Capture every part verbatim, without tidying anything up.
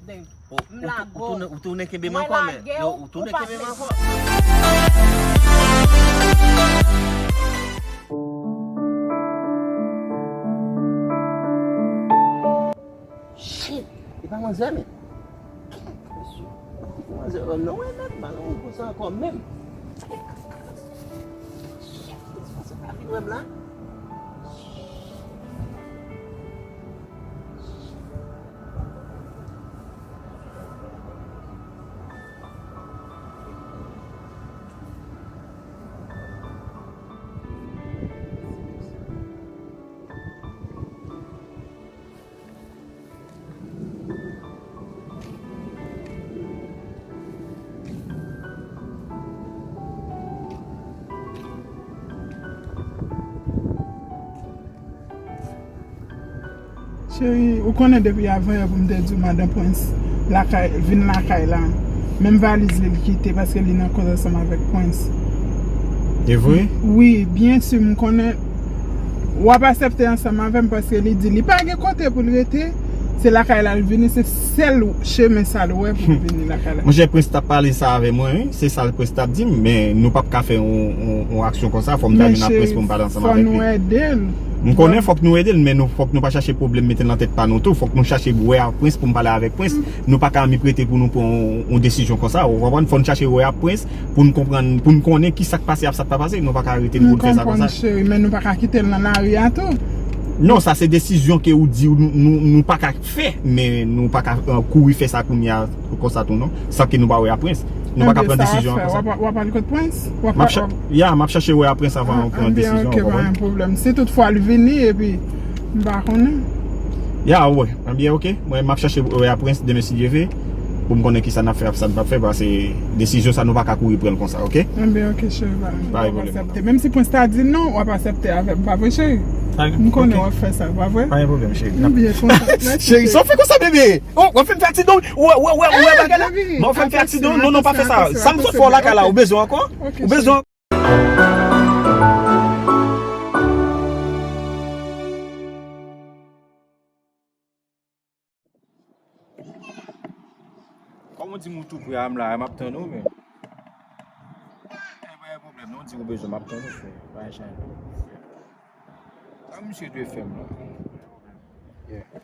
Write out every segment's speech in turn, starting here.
Ou, ou, ou tounen, ou tounen kenbe m ankò, men. Yo, ou tounen kenbe m ankò. Shit! E pa manzè, men. Manzè, oh, non, wè, mèt, balon konsa ankò menm. Shit! Sa pa vin wè m la? Cheri, ou konnen depi avanyè pou m te di w Madan Prince lakay, vin lakay la. Menm valiz li, li kite paske li nan koze ansanm avèk Prince. E vre? Wi, byen si m konnen w ap aksepte ansanm avè m paske li di li pa gen kote pou l rete. Se lakay la l vini, se sèl chemen sa l wè pou l vini lakay la. Monchè, Prince t ap pale sa avè mwen, wi. Se sa l Prince t ap di m, men nou p ap ka fè yon, yon, yon aksyon konsa. Fò m ta vin ak Prince pou m pale ansanm avèk li. Men cheri, fò nou ede l. M konnen fòk nou ede l, men nou, fòk nou pa chache pwoblèm mete l nan tèt pa nou tou. Fòk nou chache wè ak Prince pou m pale avèk Prince. Nou pa ka annik rete pou nou pran yon, yon desizyon konsa, ou konprann? Fò n chache wè ak Prince pou n konprann, pou n konnen ki sa k pase ak sa k pa pase. Nou pa ka rete pou n fè sa konsa. M konprann, cheri, men nou pa ka kite l nan lari a tou. Non, sa se desizyon ke ou di nou, nou, nou pa ka fè, men nou pa ka, euh, kouri fè sa kounye a konsa tou, non. San ke nou pa wè ak Prince. Nou pa ka pran desizyon an konsa. W ap, w ap al kot Prince? W ap, w ap, ya, m ap chache wè ak Prince anvan nou pran desizyon an, ou konprann? Ah, enben, ok, pa gen pwoblèm. Si toutfwa l vini, epi m pa konnen. Ya, wè. Enben, ok. Mwen, m ap chache wè ak Prince demen si Dye vle. Pou m konnen ki sa n ap fè ak sa n p ap fè, paske desizyon sa nou pa ka kouri pran l konsa, ok? Enben, ok, cheri, pa gen pwoblèm. W ap aksepte. Menm si Prince ta di non, w ap aksepte avè m, pa vre, cheri? M konnen w ap fè sa, pa vre? Pa gen pwoblèm, cheri. M byen kontan. Mèsi, cheri. Cheri, sa w fè konsa, bebe? Oh, w ap fè m fè aksidan, wi. Ou wè, ou wè, ou wè bagay la? Bon, w ap fè m fè aksidan, wi. Non, non, pa fè sa. Sa m sot fè w lakay la, ou bezwen ankò? Ou bezwen Kòm ou di m ou tou pre a, m la, m ap tann ou, men. Eh, pa gen pwoblèm, non, di ou bezwen, m ap tann ou, frè. Pa gen chanje. Sa misye dwe fè m la? Yeah.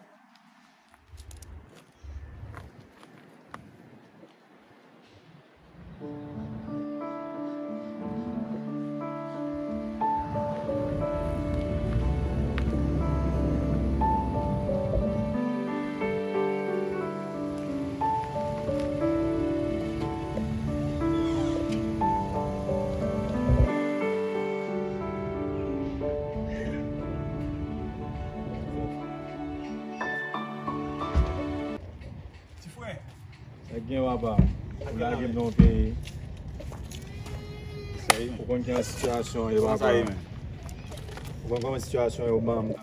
Ti frè. Nèg gen papa. Ou lage m nan yon peyi. Ou konn kijan sitiyasyon yo, papa. Ou konn kòman sitiyasyon yo ban m. Ou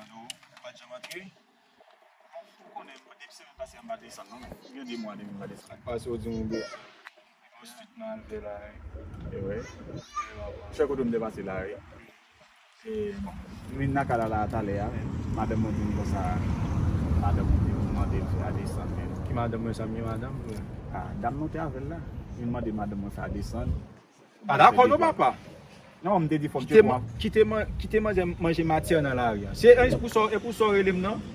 pa t janm antre. Ou konnen, depi semèn pase a, m pa desann non, men. Gen de mwa depi m pa desann. Pase ou di m ou byen. Yon street nan al fè la, wi. E wi. Chè kote m te pase la, wi. E, bon, m vin nan kay la, la talè a, men madanm mwen di m konsa, madanm mwen te mande m fè a desann, men. Ki madanm mwen sa, m gen madanm, frè? Ah, dam nou te avè l la. Vin mande madanm mwen fè a desann. Pa dakò non, papa. Non, m te di fòk Dye pran. Kite man-, kite man-, kite manzè manje matyè nan lari a. Se, e pou sa, e pou sa w rele m nan?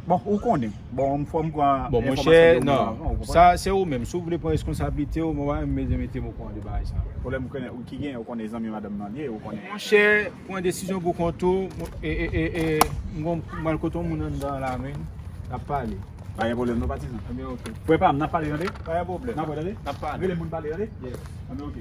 Bon, ou konnen. Bon, fò m pran enfòmasyon de ou menm avan, ou konprann? Sa, se ou menm. Si w vle pran reskonsablite w, mwen pa menm bezwen mete m okouran de bagay sa. Pwoblèm ou konnen, ou ki gen, ou konnen zanmi madanm nan li ye, ou konnen. Monchè, pran desizyon pou kont ou, e, e, e, e, m gon, m al kote yon moun anndan la, men, n ap pale. Pa gen pwoblèm, non, patizan. Ebyen, ok. Frè pa m, n ap pale, tande? Pa gen pwoblèm. N ap pale, tande? N ap pale. Rele moun pale, tande? Yes. Ebyen, ok.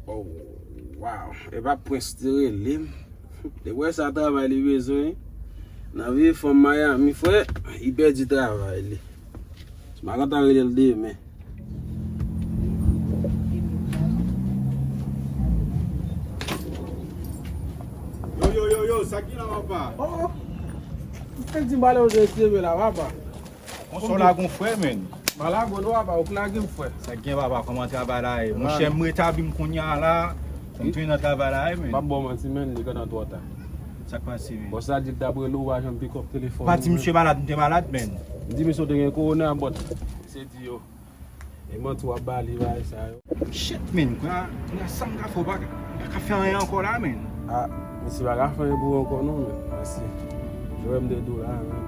Oh, wow. Epa Prince te rele m. Depi wè sa travay li bezwen. Nan vye fanm Miami, frè, li pèdi travay li. M pa kontan rele l demen. Yo, yo, yo, yo, sa ki la, papa? Oh, oh. Ou te di m pale ou de esplike la, papa. Konsa w lage yon frè, menn. M pa lage w non, papa, ou k lage m, frè. Sa k gen, papa, kòman travay la ye? Monchè, m retabli m kounye a la. Fò m tounen nan travay la ye, menn. M p ap ba w manti, menn, li gentan twò ta. Sa k pase, menn? Bòs la di l t ap rele w, ou pa janm pikòp telefòn ou, menn. Pa di misye malad, m te malad, menn. M di misye w te gen kowona, but se di yo. E manti w ap ba li bagay sa yo. Shit, menn, kounye a, kounye a sa m ka fè, w pa ka, m pa ka fè anyen ankò la, menn. Ah, misye pa ka fè anyen pou ou ankò non, menn. Mèsi. Jwè m te di w la, menn.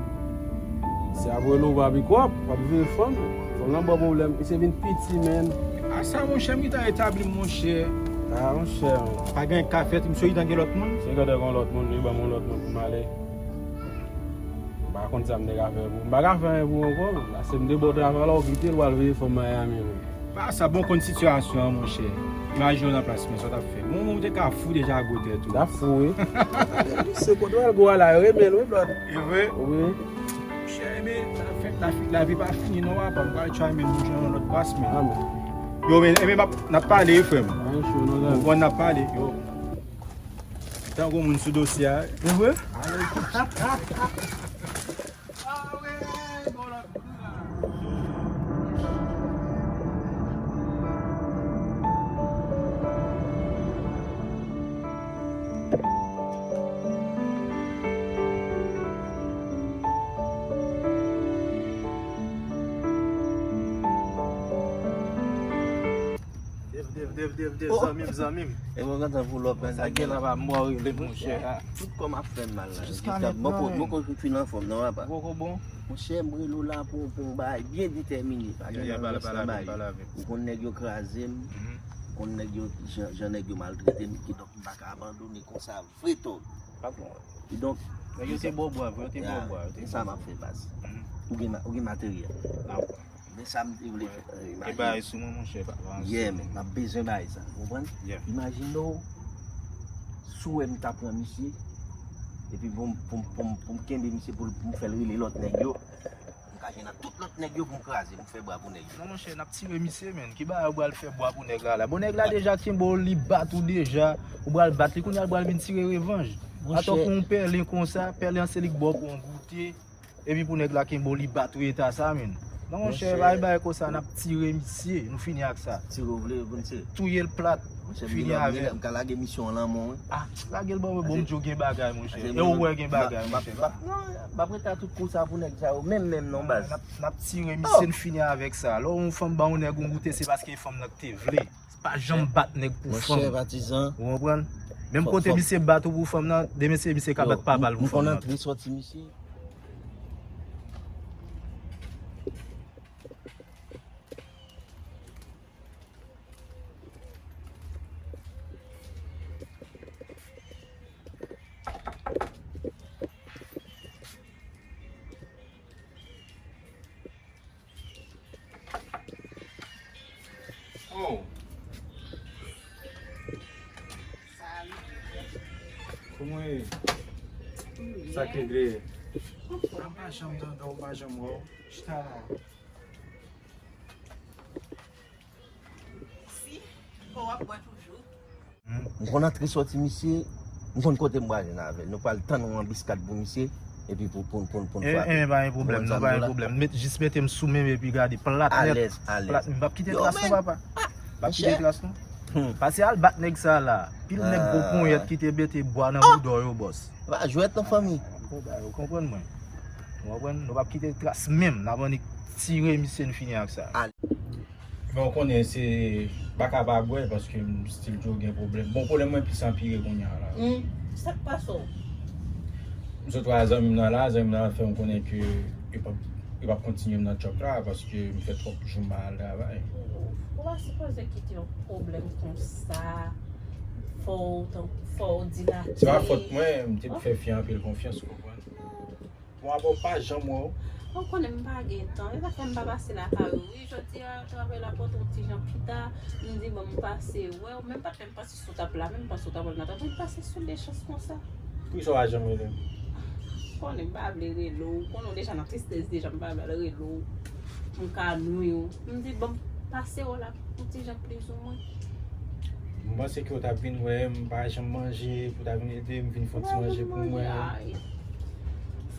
Misye ap rele w pa pikòp, w ap veye fanm. Fanm nan ba w pwoblèm, misye vin piti, menn. A sa, monchè, m gentan etabli m, monchè. Ah, monchè, menn. Pa gen ka fèt, misye gentan gen lòt moun. Misye gentan gen lòt moun, li ban m yon lòt moun pou m ale. M pa konn sa m te ka fè pou ou. M pa ka fè anyen pou ou ankò, menn. Paske m te ba w travay la, ou kite l, w al veye fanm Miami, menn. Pa sa, bon, konn sitiyasyon an, monchè. Imajine w nan plas mwen, sa w t ap fè. Bon, ou te ka fou deja gwo tèt ou. T ap fou, wi. Se kote w al gwo a la, yo renmen l, wi, brother. E vre? Wi. Monchè, enben, lavi, lavi, lavi pa fini, non, papa. M pral try, men, nou jwenn yon lòt plas, men. Amen. Yo, men, enben, n ap, n ap pale, wi, frè m. Ou konprann, n ap pale, yo. Tankou moun sou dosye a. E vre? Dev, dev, dev, dev, dev, zanmi m, zanmi m. E mwen kontan pou lòp, men. Sa gen la pa mò rele monchè. Tout kò m ap fè m mal la. Jiska mwen poko fin anfòm non, papa. Poko bon. Monchè, m rele w la pou, pou yon bagay byen detèmine. Pa gen nan rès nan bagay. Ou konn nèg yo kraze m. Ou konn nèg yo, jan, jan nèg yo maltrete m. Kidonk, m pa ka abandone konsa vre tò. Pa bon. Kidonk, nèg yo te bò bwa, vre, yo te bò bwa. Se sa m ap fè, baz. Ou gen ma-, ou gen materyèl. Men sa m te vle fè, eh, imajine. E bagay sou mwen, monchè, pa, pa ansanm. Yeah, men, m ap bezwen bagay sa, ou konprann? Yeah. Imajine w, si w wè m ta pran misye, epi pou m, pou m, pou m, pou m kenbe misye pou, pou m fè l rele lòt nèg yo, m ka jwenn ak tout lòt nèg yo pou m kraze, pou m fè bwa pou nèg yo. Non, monchè, n ap tire misye, menn. Ki bagay ou pral fè bwa pou nèg la, la? Bon, nèg la deja kenbe w, li bat ou deja, ou pral bat li, kounye a l pral vin tire revanj. Atò pou yon pèlen konsa, pèlen an se li k ba w pou yon goute. Epi pou nèg la kenbe w, li bat ou eta sa, menn. Non, monchè, pa gen bagay konsa, n ap tire misye, nou fini ak sa. Tire w vle, pou n tire. Touye l plat, fini avè l. M ka lage misyon an lan men w, wi. Ah, lage l ban mwen, bon, m di w gen bagay, monchè. E ou wè gen bagay, monchè. M ap, m ap, non, m ap rete a tout kou sa pou nèg sa yo, menm, menm non, baz. N ap, n ap tire misye, n fini avèk sa. Lè yon fanm ba yon nèg yon goute, se paske e fanm nan ki te vle. Pa janm bat nèg pou fanm. Monchè, patizan. Ou konprann? Menm kote misye bat ou pou fanm nan, demen se misye ka bat papa l pou fanm nan. M konn antre sòti misye. Oh. Kòman w ye? Sa k regle? Mwen pa janm tande w, mwen pa janm wè w. Chita la. Si, fò w ap bwè toujou. M konn antre sòti misye, m konn kote m pral jwenn avè l. Nou pral tann yon anbiskad pou misye, epi pou, pou, pou, pou n frape. Enben, pa gen pwoblèm, non, pa gen pwoblèm. Met, jis mete m sou men m epi gade, plat nèt. Alèz, alèz. Plat, m p ap kite tras non, papa. M p ap kite tras non. Pase al bat nèg sa la. Pil nèg gwo ponyèt ki te mete bwa nan bouda w yo, bòs. Pa jwèt nan fanmi. Ou konprann mwen. Ou konprann? Nou p ap kite tras menm. N ap annik tire misye, n fini ak sa. Men w konnen se pa ka pa bwè paske m still toujou gen pwoblèm. Bon, pwoblèm mwen plis anpire kounye a la. Hmm, sa k pase w? M sot wè zanmi m nan la, zanmi m nan fè m konnen ke yo p ap, yo p ap kontinye m nan djòb la paske m fè twòp jou m pa al travay. Ou pa sipoze kite yon pwoblèm konsa, fò w, fò w dilate. Se pa fòt mwen, m te fè fi a anpil konfyans, ou konprann? Bon, apre w pa janm wè w. Ou konnen m pa gen tan. Se sa fè m pa pase lakay ou. Wi, jodi a, travay la pote yon ti jan pita. M di, bon, m pase wè w. Men m pa t menm panse si w t ap la, men m panse w t ap al nan travay. M pase sou de chans konsa. Poukisa w pa janm rele m? Ou konnen m pa vle rele w. Ou konnen w deja nan tristès deja, m pa vle al rele w. M ka nwi w. M di, bon, m pase wè w la. Yon ti jan plizoumwen. M panse ke w t ap vin wè m, m pa janm manje, pou w ta vin ede m, vin fè yon ti manje pou mwen.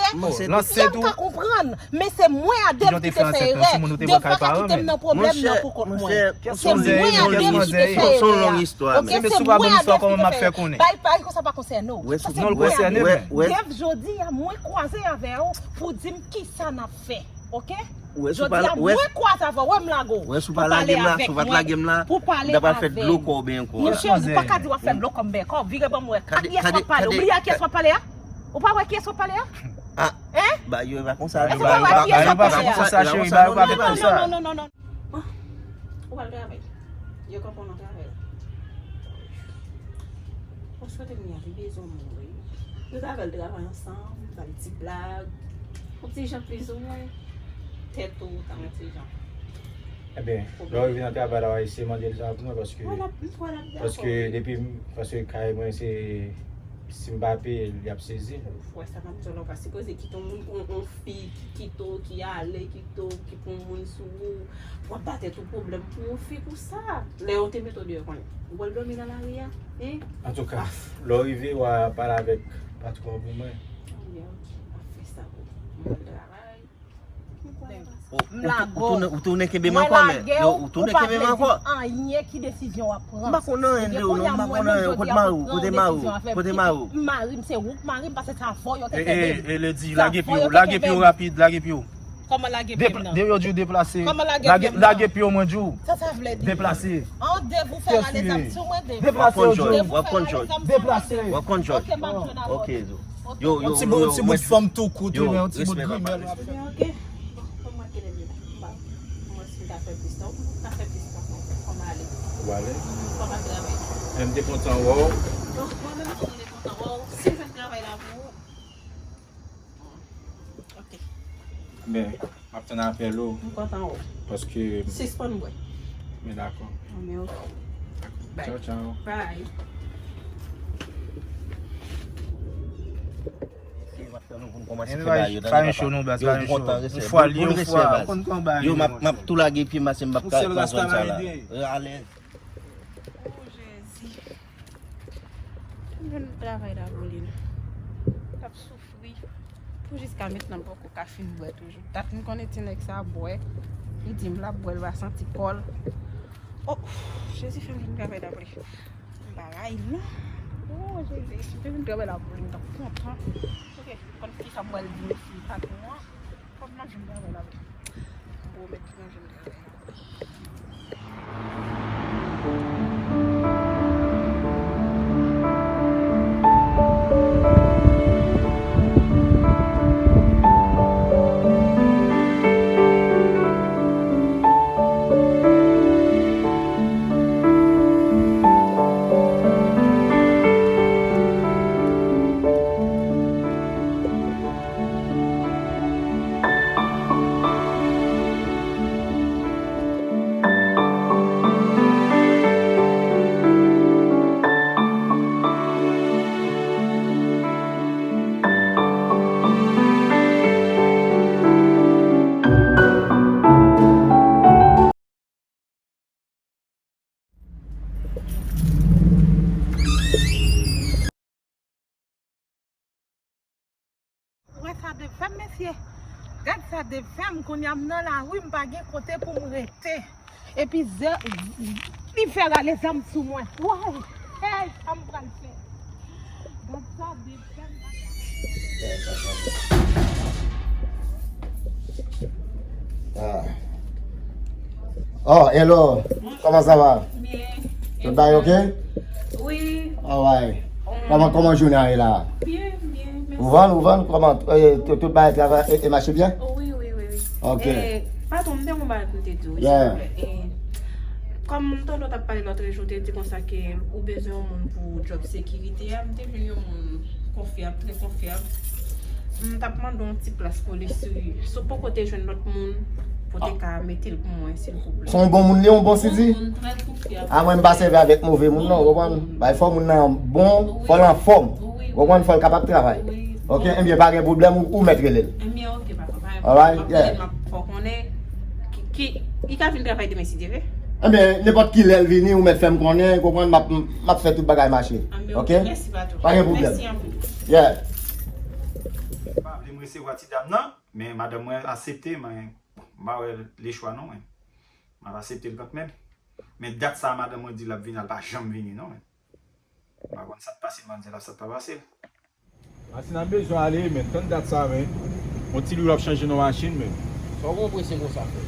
Ok? Lanse tou. Sa m ka konprann, men se mwen a Dev ki te fè erè. Dev pa ka kite m nan pwoblèm nan pou kont mwen. Se mwen a Dev ki te fè erè a. Ok? Se mwen a Dev ki te fè erè. Bay, bay, konsa pa konsène w. Sa se mwen a Dev. Dev, jodi a, mwen kwaze avè w pou di m kisa n ap fè. Ok? Jodi a, mwen kwaze avè w, wè m lage w. Pou pale avèk mwen. Pou pale avè m. Monchè, ou pa ka di w ap fè dlo kò m bèkò. Vire ban m wè. A kiyès w ap pale? Ou bliye a kiyès w ap pale a? Ou pa wè kiyès w ap pale a? Hein? Ba yo pa konsa. Èske w pa wè kiyès w ap pale a? Non, non, non, non, non. Ou pral travay. Yo kanpe w nan travay la. Franchman, te gen yon ti bezwen moun, wi. Nou t avè l travay ansanm, ba l ti blag. Yon ti jan plizoumwen tèt ou ta yon ti jan. Ebyen, lè w rive nan travay la, w a eseye mande l sa pou mwen, paske, paske depi, paske kay mwen se, si m pa peye l, y ap sezi l. Ou wè sa m ap di w la, ou pa sipoze kite yon moun, yon, yon fi ki kite w, ki ale, kite w, ki pran yon moun sou ou, w ap ba tèt ou pwoblèm pou yon fi konsa. Lè yo te mete w deyò konnen, ou pral dòmi nan lari a, hein? Antouka, lè w rive, w a pale avèk patwon an pou mwen. Ok, ok, m ap fè sa pou ou. M pral travay. M lage w. Ou tounen, ou tounen kenbe m ankò, men. Ou tounen kenbe m ankò. Anyen ki desizyon w ap pran. M pa konn anyen de ou, non, m pa konn anyen. Kote mari w? Kote mari w? Kote mari w? Mari m, se ou k mari m, paske se avè w yo te kenbe m. E, e, Lady, lage pye w, lage pye w rapid, lage pye w. Kòman lage pye m nan? Dev, yo di w deplase. Kòman lage pye m nan? Lage pye w, mwen di w. Sa sa vle di? Deplase. An, Dev, ou fè rale zam sou mwen, Dev. Deplase, yo di w. W ap konn jòj. Deplase. W ap konn jòj. Ok, m ap jwenn avè w. Ok, Zo. Yo, yo, yon ti bout, yon ti bout fòm tou kout, wi, men yon ti bout grimèl w ap fè. Ok. Bon, bon, mwen kite li la. M pa, mwen si m ka fè plis tan, ou ka fè plis tan, fò m ale. Ou ale? Fò m al travay. Men m te kontan wè w. Bon, mwen menm tou, mwen te kontan wè w. Si m fè travay la pou ou. Ok. Men, m ap tann apèl ou. M kontan wè w. Paske. Sispann bwè. Men dakò. Men ok. Bye. Tchaw, tchaw. Bye. Pa gen cho non, baz, pa gen cho. Yon fwa li, yon fwa, konn konn bagay. Yo, m ap, m ap tou lage pye m, paske m p ap ka nan zòn sa la. Alèz. O Jezi. M jwenn travay la pou li. L ap soufri. Pou jiska mentnan, m poko ka fin bwè toujou. Dat m konnen ti nèg sa bwè. Li di m l ap bwè, l va santi kò l. O, Jezi, fè m jwenn travay la pou li. M pa rayi l, non. O, Jezi, si m te jwenn travay la pou li, m t ap kontan. Ok, konn kisa m pral di mesye patwon an. Fòk nan jwenn travay la. Bon, mèt nan jwenn travay. Ou wè sa Dev fè m, mesye? Gad sa Dave fè m, kounye a m nan lari, m pa gen kote pou m rete. Epi zè, li fè rale zam sou mwen. Woy! Hey, sa m pral fè? Gad sa Dave fè m. Ah. Oh, hello. Kòman sa va? Byen. Tout bagay oke? Wi. Alright. Kòman, kòman jounen an ye la? Byen, byen, mèsi. Ou vann, ou vann, kòman, eh, tout, tout bagay travay, e, e mache byen? Wi, wi, wi, wi. Oke. Eh, patwon, m te gon bagay pou m te di w, silvouplè. Yeah. Eh, kòm m tande w t ap pale lòt jou, w te di konsa ke ou bezwen yon moun pou job sekirite a, m te jwenn yon moun konfyab, trè konfyab. M t ap mande w yon ti plas pou li si, si w poko te jwenn lòt moun pou te ka mete l pou mwen, silvouplè. Se yon bon moun li, yon bon sizi? Yon moun trè konfyab. A mwen m pa sèvi avèk move moun non, ou konprann? Bay fò moun nan bon, fò l anfòm. Ou konprann? Fò l kapab travay. Wi. Oke, ebyen pa gen pwoblèm, ou, ou mèt rele l. Ebyen oke papa, pa gen pwoblèm. Alright, yeah. M ap rele l, m ap fè w konnen ki, ki, li ka vin travay demen si Dye vle. Ebyen nenpòt kilè l vini, ou mèt fè m konnen, ou konprann? M ap, m ap fè tout bagay mache. Ebyen oke, mèsi patwon. Pa gen pwoblèm. Mèsi anpil. Yeah. M pa vle m resevwa ti dam nan, men madanm mwen aksepte, men m pa wè lechwa non mwen. M ap aksepte l kantmenm. Men dat sa a madanm mwen di l ap vini a, l pa janm vini non mwen. M pa konn sa k pase l, manzè la, sa k pa pase l. Machin nan bezwen ale, men tann dat sa, men. Yon ti lwi w ap chanje nan machin, men. Sa w gon presyon konsa, frè?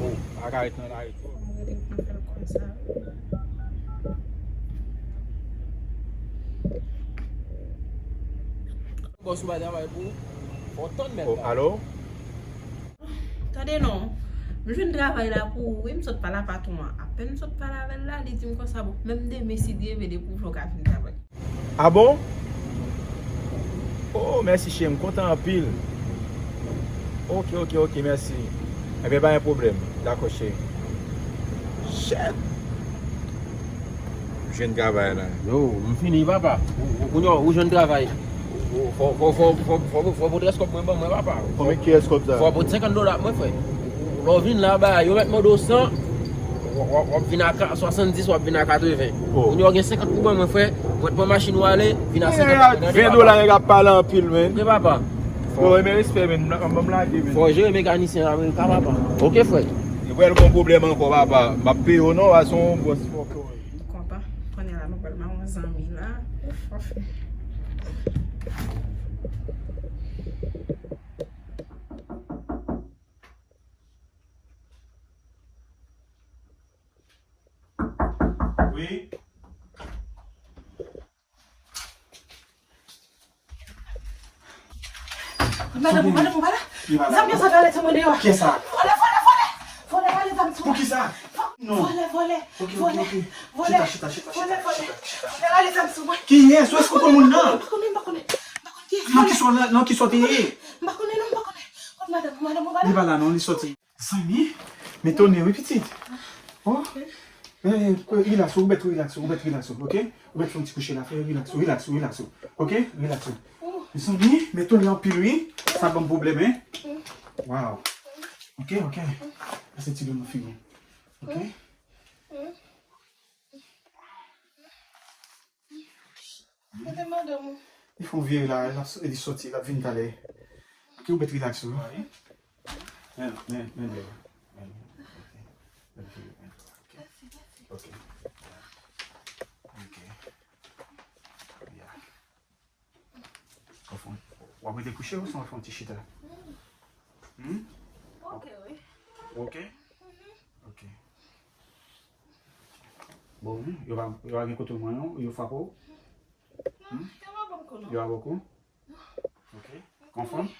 Oh, pa ka ret nan lari twòp. Mwen rete pou m fè l konsa. Bòs ou bay travay pou ou. Fò w tann mèt la. Oh, alo? Tande non, m jwenn travay la pou ou wi, m sot pale a patwon an. Apèn m sot pale avè l la, li di m konsa, bon, menm demen si Dye vle depi w vle w ka vin travay. A bon? Oh, mèsi cheri, m kontan anpil. Oke, oke, oke, mèsi. Ebyen pa gen pwoblèm. Dakò cheri. Shit! M jwenn travay la. Yo, m fini papa. Ou, ou, ou jwenn travay. Ou, ou, fò, fò, fò, fò, fò, fò, fò pote èskòp mwen ban mwen papa. Konbyen ki èskòp sa? Fò pote senkant dola mwen frè. Lè w vin la ba, yo mèt mande w san, w, w, w ap vin a ka, swasanndis, w ap vin a katreven. Oh. Kounye a w gen senkant pou ban mwen frè, mwen pran machin ou ale, vin a senkant. Ven dola nèg ap pale anpil, men. Oke papa. Yo, men respè, men, m, m, m lage, men. Fò jere mekanisyen Amerika papa. Oke frè. Yo pral gon pwoblèm ankò papa. M ap peye w non, a se yon bòs fòkè w ye. M kontan. Kounye a la nou pral nan yon zanmi la. Wi. Madanm ou, madanm ou pa la? Li pa la. Zam yo sa rale sou mwen deyò. Kiyès sa? Vòlè, vòlè, vòlè! Vòlè rale zam sou mwen. Poukisa? Non. Vòlè, vòlè, vòlè, vòlè. Chita, chita, chita, chita, chita, chita, chita. Vòlè rale zam sou mwen. Kiyès? Ou èske w konn moun nan? M pa konnen, m pa konnen. M pa konn kiyès. Nan ki sòt, nan ki sòt li ye? M pa konnen non, m pa konnen. Kot madanm ou, madanm ou pa la? Li pa la non, li sòti. Zanmi, m etone wi pitit. Oh. Eh, rilaks ou, ou mèt rilaks ou, ou mèt rilaks ou, oke? Ou mèt fè yon ti kouche la, frè, rilaks ou, rilaks ou, rilaks ou. Oke? Rilaks ou. Zanmi, m etone anpil wi. Sa ban m pwoblèm, en. Wow. Oke, oke. Pase ti dlo nan figi w. Oke? Kote madanm ou? Li fè yon vire la, l ap s-, li soti, l ap vin talè. Oke, ou mèt rilaks ou. Men, men, men, men. Oke. Oke. Ya. Ou fè, w ap rete kouche ou w fè yon ti chita? Hmm? Oke, wi. Oke? Oke. Bon, yo pa, yo pa gen kote w mwen non, yo frape w? Non, yo pa ban m kou non. Yo pa ban w kou? Oke. Anfòm?